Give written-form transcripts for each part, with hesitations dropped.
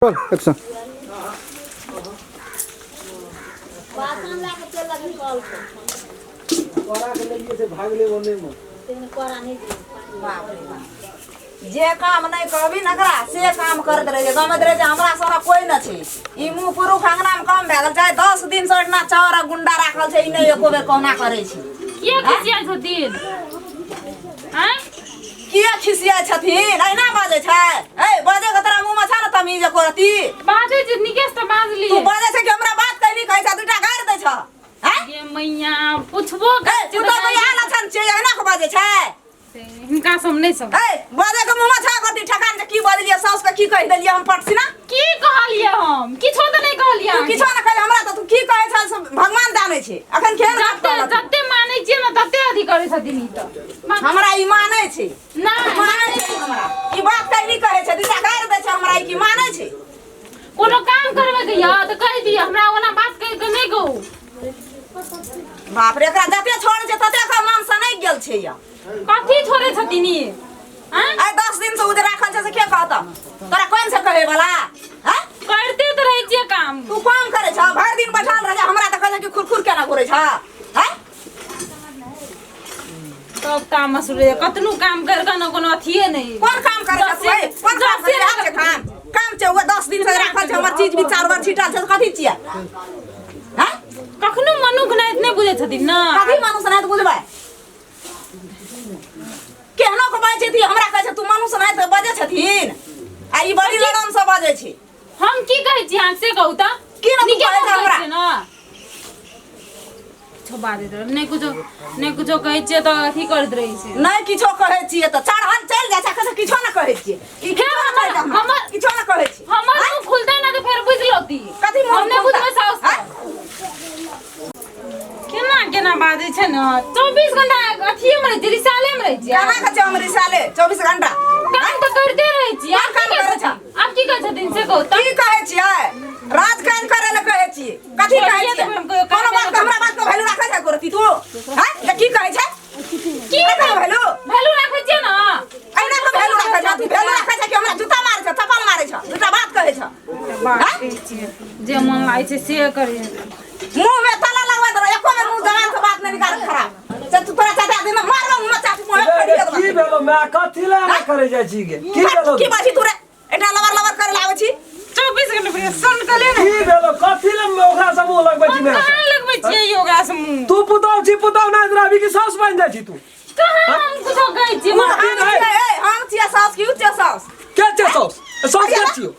Roll action. बासन लए कऽ चलि लखन कल पर। कोरा के लेलिए से भाग ले ओने में। तेहन कोरा नहि दियौ। बाप रे बाप, जे काम नहि कहबी ने एकरा से काम करैत रहै छै, गमैत रहै छै। हमरा सभक कोइ नहि छै। ई मुँह पुरुख अंगनामे कम भए गेल छै। 10 दिन से ओहिठिना चाउर आ गुंडा राखल छै, ई नहि एको बेर कहुना करै छै। किया खिसियाइ छथिन आँय? किया खिसियाइ छथिन? अहिना बाजै छै। ए बजै के तोरा मुँह में छ ने तमीज एको रत्ती? बाजै छै नीके से तऽ बाजलियै। तू बाजै छै कि हमरा बात कहली कहै छ दूटा गारि दै छ? हैं? गे मैया, पुछबो ए करै तू छै तऽ इएह लक्षण छियै, अहिना के बाजै छै। हिनका सब नहि सब। ए बाजै के मुँह में छ एको रत्ती ठेकान जे की बजलियै, साउस के की कहि देलियै हम पटसिना? की कहलियै हम? किछो तऽ नहि कहलियै। तू अहाँके। किछो नहि कहली हमरा तऽ तू की कहै छ से भगवान जानै छै। अखन केहन गप जते कहलक? जते मानै छियै ने तते अथी करै छथिन ई तऽ। हमरा ई मानै छै। नहि मानै छै हमरा ई बात कहली कहै छै, दूटा गारि दै छै हमरा, ई की मानै छै? कोनो काम करबै के यऽ तऽ कहि दिअ हमरा, ओना बात कहि कऽ नहि कहू। बाप रे, एकरा जते छोड़ै छै तते एकर मन सनकि गेल छै। यऽ कथी छोड़ै छथिन ई? आँय? आइ 10 दिन से उ जे राखल छै से के कहत तोरा? कोन से कहै वाला? हैं? करिते तऽ रहै छियै काम। तू काम करै छ, भरि दिन बैठल रहै छ, हमरा तऽ कहै छै कि खुरखुर केना घुरै छ? हैं? सब काम मसूरे कतनो काम कर के न कोनो अथिए नहि। कोन काम करै छ तू? ए कोन काम करै छ? काम काम छै ओ 10 दिन से राखल छै, हमर चीज भी चार बार छिटल छै, कथी छियै? हैं? कखनो मनुख नहि नहि बुझै छथिन ने। कथी मनुष्य नहि बुझबै? केहनो के बाजै छथिन। हमरा कहै छै तू मनुष्य नहि तऽ बजै छथिन आ ई बड़ी लरम से बजै छै। हम की कहै छी अहाँ से कहू तऽ? की ने तू नीके कहै छ कहै हमरा? छियै ने। किछो बाजैत रहै नहि, कुछो नहि कुछो कहै छियै तऽ अथी करैत रहै छै। नहि किछो कहै छियै तऽ चढ़ल चलि जाइ छै, कहै छै किछो नहि कहै छियै। ई किछो नहि कहै छै हमरा, किछो नहि कहै छी। हमर मुँह खुलतै ने तऽ फेर बुझि लौती। कथी मुँह हम नहि खुलतै? बुझबै साउस। आँय? केना केना बाजै छै ने, 24 घंटा अथिए मे रहै छै, रिसाले मे रहै छियै। केना के छै हम रिसाले 24 घंटा? काम तऽ करिते रहै छियै। आब काम की कहै करै छथिन? आब की कहै छथिन से कहू तऽ? की कहै छियै? राज काज करै लए कहै छियै। कथी कहै छोड़िए छियै? देबै हम कहियो काम कोनो बात के हमरा बात के वैल्यू राखै छै गोरती तू? हैं? जे की कहै छै? की एकर वैल्यू? वैल्यू राखै छियै ने। एना के वैल्यू राखै छै तू? वैल्यू राखै छै कि हमरा जूता मारै छै, चप्पल मारै छै, दूटा बात कहै छै? बात कहै छियै जे मन लागै छै से करै। मुंह में ताला लगवा दे, एको बेर मुंह जबान से बात नहीं निकाल खराब से। तू तोरा चाचा दिन मारबो मुंह में चाची मुंह में फड़ी की देबो। भेलो माय? कथी ले एना करे जाइ छी गे? की भेलो? की बाजी तू रे? एटा लवर लवर करे लावे छी। 24 घंटा पर सन कले ने। की भेलो? कथी ले ओकरा से मुंह लगबै छी? हम माय कहाँ लगबै छियै ई ओकरा से मुँह? तू पुतहु छी, पुतहु नहि रहबी कि साउस बनि जाइ छी तू? कहाँ हम कुछो कहै छियै? हम छियै, ए हम छियै साउस की उ छियै साउस? के छै साउस? साउस के छियौ?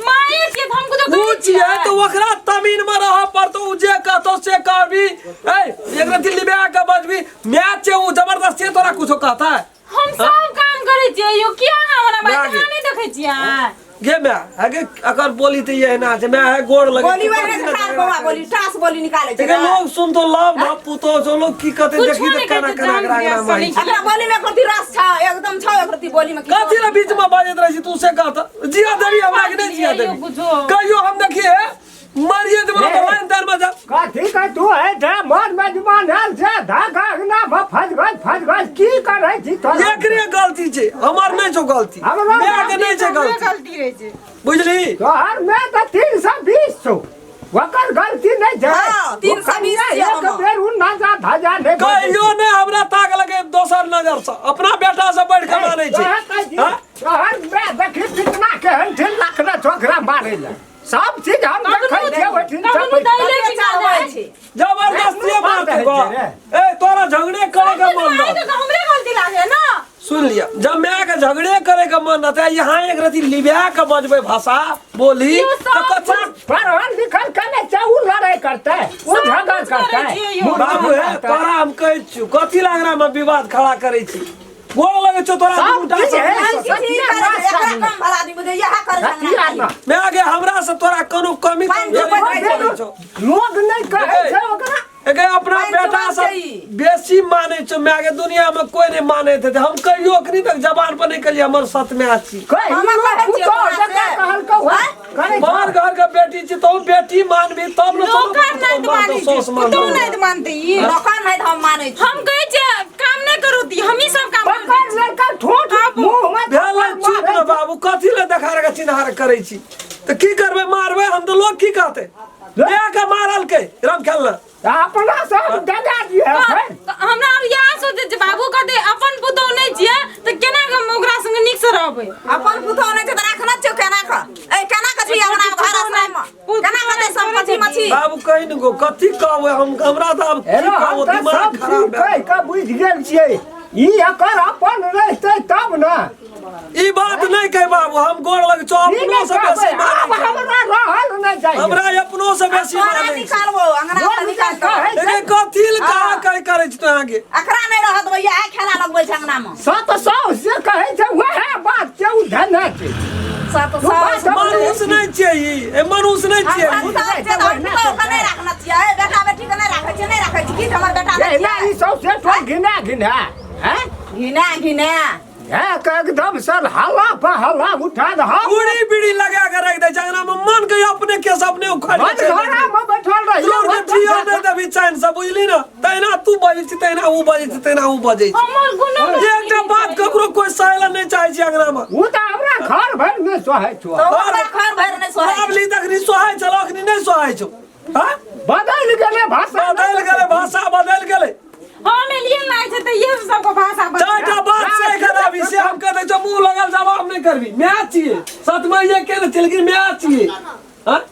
माये छियै तऽ हम कुछो उ कहै छियै छियै तऽ ओकरा तमीन में रह पड़तौ। उ जे कहतौ से करबी। ए एकरा दिल्ली में आके बजबी माय छै, उ जबरदस्ती तोरा कुछो कहता है? हम सब काम करै छियै यौ, किया अहाँ हमरा बात माय गे। अहाँ नहि देखै छियै? गे माय, आगे अगर बोली तऽ ये ना छै। माय है, गोड़ लगे। बोली वही से खार बौआ बोली टास बोली निकाले छै। एकर लोग सुनतो लव ढप पुतो जो लोग की कहते? कुछो देखी नहि तऽ केना कहतै, केना जान एकरा दिया अंगना सनी। में एकरा बोली में करती रस छ, एकदम छ एकरती बोली में। कथी ला बीच में बाजैत रहै छी तू से कहत? जिया देबी हमरा कि नहि जिया देबी? कुछो कहियो हम देखिए मरिए देबो तऽ लाइन तार में जा। कथी के तू है जे मन में जुबान आयल छै धागा अंगना में फस गल फस गल, की करै छी तोरा? एकरे गलती छै, हमर नहि छौ गलती। हमरा माय के नहि छै हमरे गलती, गलती रहै छै। बुझली? तोहर में तऽ 320 छौ, ओकर गलती नहि छै। हाँ, 320 छियै एक हमर। बेर उ नजा धजा नहि बजै कहियो नहि हमरा ताक लगे दोसर नजर से, अपना बेटा से बढ़ि के मानै छै। तोहर कहै छी, हाँ? तोहर में देखी कितना केहन छै लखना छोकरा मारै लए सब चीज हम देखै छियै ओहिठिन कखनो से बैठ कऽ। दैले कते चाहबै छी? जबरदस्ती मारतौ रहै छै रे। ए तोरा झगड़े करे के मन आइ रहत तऽ हमरे गलती लागे ना। सुन लिया, जब माय के झगड़े करे के मन रहते, यहाँ एक रति लिबा के बजबै भाषा बोली यौ तऽ सब कथी पढ़ल लिखल केने छै उ लड़ाइ करतै, उ सब झगड़ कुछ करै करतै, छियै यौ। मुँह बाबू हे करतै। तोरा हम कहै छियौ, कथी ला अंगना में विवाद खड़ा करै छी? गोड़ लगै छौ तोरा सब दूटा चीज सब। है। हम किछु नहि करै छै, एकरा कम भला आदमी बुझै इएह करै छै रतिया अंगना न। माय गे, हमरा से तोरा कोनो कमी पानि कमजोरी चुपैत नहि रहै करै छौ। लोग नहि कहै छै ओकरा। एके अपना पानि बेटा चुपैत सब छै ई। बेसी मानै छौ माय गे, दुनिया में कोई नहि मानैत हेतै। हम कहियो अखनी तक जबान पर नहि कहलियै हमर सत माय छी। कहियो हम कहै छियै पुतोह तोरा से। जकाँ कहलकौ हँ, करै छौ। मार घर के बेटी छी तो बेटी मानबी तब ने तोरो नौकर नहि पुतोह मानै मानतौ, छै साउस पुतोह मानतौ। नहि मानतै ई। नौकर नहि तऽ हम मानै छी। हम कहै छियै काम नहि करू ती हमही सब काम करै पकड़ लड़का ठोठ मुंह में भेलै चुप ने बाबू, कथी ले देखार के चिन्हार करै छी? तऽ की करबै मारबै हम तऽ लोग की कहतै लए के मारलकै राम खेलना अपना सब दगा दिए फेर तऽ हमरा आब इएह सोचै छै बाबू कहतै अपन पुतोह नहि छियै तऽ केना कऽ हम ओकरा संगे नीक से रहबै अपन पुतोह नहि छै तऽ राखना छियौ केना कऽ ए केना कऽ छी अंगना मे घर आश्रय मे केना कऽ दे संपत्ति मे छी बाबू कहि ने गो कथी कहबै हम हमरा तऽ आब की एरो हम कहबो तऽ दिमाग सब खराब चीज भए कहि कऽ बुझि गेल छियै ई एकर अपन रहितै तब ने ई बात नहीं कह बाबू हम गोर लग छौ ई अपनो नहि से बेसी कहबै, आब मानै हमरा रहल नहि छौ। जाइए हमरा अपनो से बेसी तोरा मानै छौ। निकालबो अंगना से निकाल दो कहै छै लेकिन कथी लए कहाँ कहि करै छी तों आगे अकरा नहि रहत भैया आइ खेला लगबै छै अंगना मे सत सौ से कहै छै वएह बात छै ओ धन छै सत तू बात सौ मनुष्य नहीं छियै ई ए मनुष्य नहीं हम छियै सब ई। छै तऽ हम पुतोह के नहि राखना छियै बेटा बेटी के नहि राखै छियै नहि राखै छियै की हमर बेटा नहि एना ई छियै सौ से तो घिना घिना हैं घिना घिना हैं के एकदम सर हल्ला पर हल्ला उठा दे हम उड़ी बीड़ी लगा के रख दे छै अंगना में मन के अपने केस अपने उखाड़ मन घरा में बैठल रही तोर के जियो नहीं देबी चैन से बुझली ना तहिना तू बजै छी तहिना ऊ बजै छी तहिना ऊ बजै छी हमर गुनो एकटा बात ककरो कोई सहला नहीं चाहे छी अंगना में उ तऽ हमरा घर भरि नहि सहै छौ तो ओकरा घर भरि नहि सोहाइ आब ली तखनी सोहाइ छल अखनी नहीं सोहाइ छौ हाँ बदलि गेलै भाषा बदलि गेलै भाषा बदलि गेलै हम एलियै नहि छै तऽ ये सबके भाषा बदल चारिटा बात से खराबी से हम कह दै छौ मुंह लगल जवाब नहीं करबी माय छियै सतमा ये के ने लेकिन माय छियै हाँ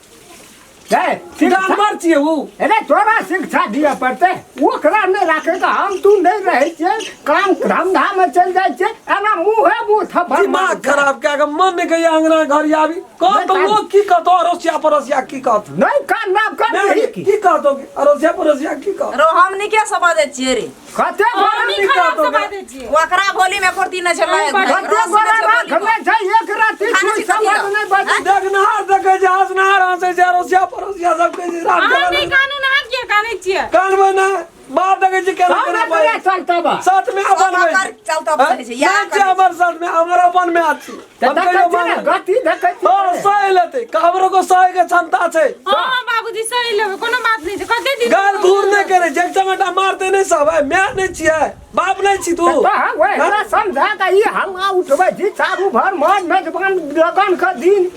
हे, शिक्षा जानवर छियै ऊ अरे तोरा शिक्षा दिअ पड़तै ओकरा नहि राखै तऽ हम तू नहि रहै छियै काम धंधा मे चलि जाइ छियै एना मुँहे मुँह थप्पड़ दिमाग खराब कए के मन नहि कहिया अंगना घर आबी कह नहि तऽ कान- लोग की कहतो अड़ोसिया पड़ोसिया की कहतो नहि कान नाम कर नहि, रही की की कहतो अड़ोसिया पड़ोसिया की कहतो रो हम नीके से बजै छियै रे कते गोरा हमही खराब से बाजै छियै ओकरा बोली में कुर्ती नहि छै लायक कते रस गोरा नहि छै बोली राखने मे। छै एक राति खाना सुइ छी कथी समझ लए? नहि बचै देखनहार देखै छै हँसनहार हँसै छै अड़ोसिया पड़ोसिया सब कहै छै राम अहाँ नहि केना कानू अहाँ किया कानै छियै कानबै ना बाप देखै छै केना सब केना एकरे बाजै चलते बा साथ में अपन सब ओकर चलते बजै छै, इएह नहि छै करै हमर साथ में हमर अपन में अछि तऽ हम देखै कहियो छियै ने मानब। गति देखै हँ छियै सही लेतै हमरो को सही के क्षमता छै हँ बाबूजी सही लेबै कोनो बात नहि छै कते दिन गाल घूर नहि करै छै एक चमेटा मारते नहि सब है माय नहि छियै बाप नहि छी तू तऽ हम ओकरा समझा कऽ ई हल्ला उठबै छी चारू भर मन मेजबान लगन के दिन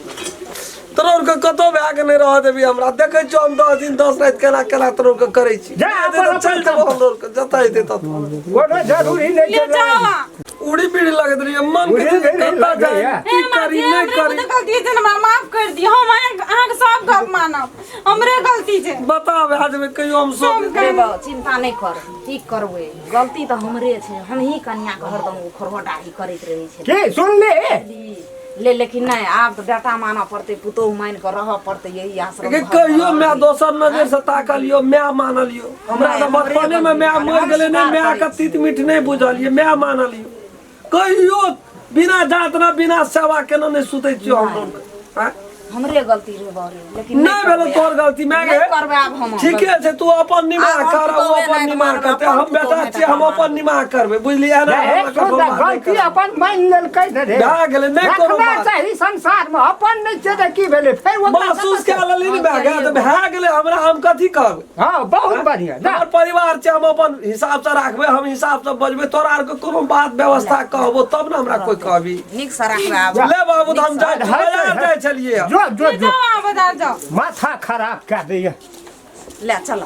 तोरा के कतौ भए के नहि रहऽ देबी हमरा देखै छियौ हम 10 दिन 10 राति केना केना तोरा के करै छी जा, अपन अपन चलि जेबो हम तोरा के जतऽ हेतै ततऽ कोनो जरूरी नहि ले छै जाओ अहाँ। उड़ी बीड़ी लगैत रहियै मन उड़ी के बीड़ी कतऽ लगैए। जाय की हे करी माँ, नहि हमरे करी बुते गलती छै ने हमरा माफ कर दियौ हम अहाँके सब गप मानब हमरे गलती छै बता भए जेबै कहियो हम सोच रे बाबा, चिंता नहि कर की करबै गलती तऽ हमरे छै हमही कनिया के हरदम ओ खरहोटाही करैत रहै छै की सुनली ले लेकिन नहि आब तऽ बेटा मानऽ पड़तै पुतोहु मानि कऽ रहऽ पड़तै यही आश्रम लेकिन घर कहियो मे माय दोसर नजर से ताकलियो माय मानलियो हमरा तऽ बचपने में माय मरि गेलै नहि माय के तीत मीठ नहि बुझलियै माय मानलियो कहियो बिना जात ना बिना सेवा केने नहि सुतै छियो हम लोग आँय? हमरे गलती रे बाबरे लेकिन नहि भेलो तोहर गलती माय नहि गे करबै आब हम ठीके छै तू अपन निमाह आब हम कर ओ पुतोहुए अपन नहि निमाह मानब, करतै अपन हम बेटा पुतोहुए छियै हम नहि अपन निमाह करबै बुझलियै एना हे हमरा सुन ककरो ने, बात नहि गलती करबै। अपन मानि लेलकै ने रे भए गेलै नहि कोनो रखना बात चाही संसार में अपन नहि छै तऽ की भेलै फेर ओकरा महसूस कए लेली ने भए गेल तऽ भए गेलै हमरा हम कथी कहबै हँ बहुत बढ़िया जा हमर परिवार छै हम अपन हिसाब से राखबै हम हिसाब से बजबै तोरा आरके कोनो बात व्यवस्था कहबो तब ने हमरा कोई कहबी नीक से राखबै आब ले बाबू तऽ हम जाइ छी, है, बाजार है। जाइ छलियै जो जो जो जाओ अहाँ बाजार जाओ माथा खराब कए दैया ले चल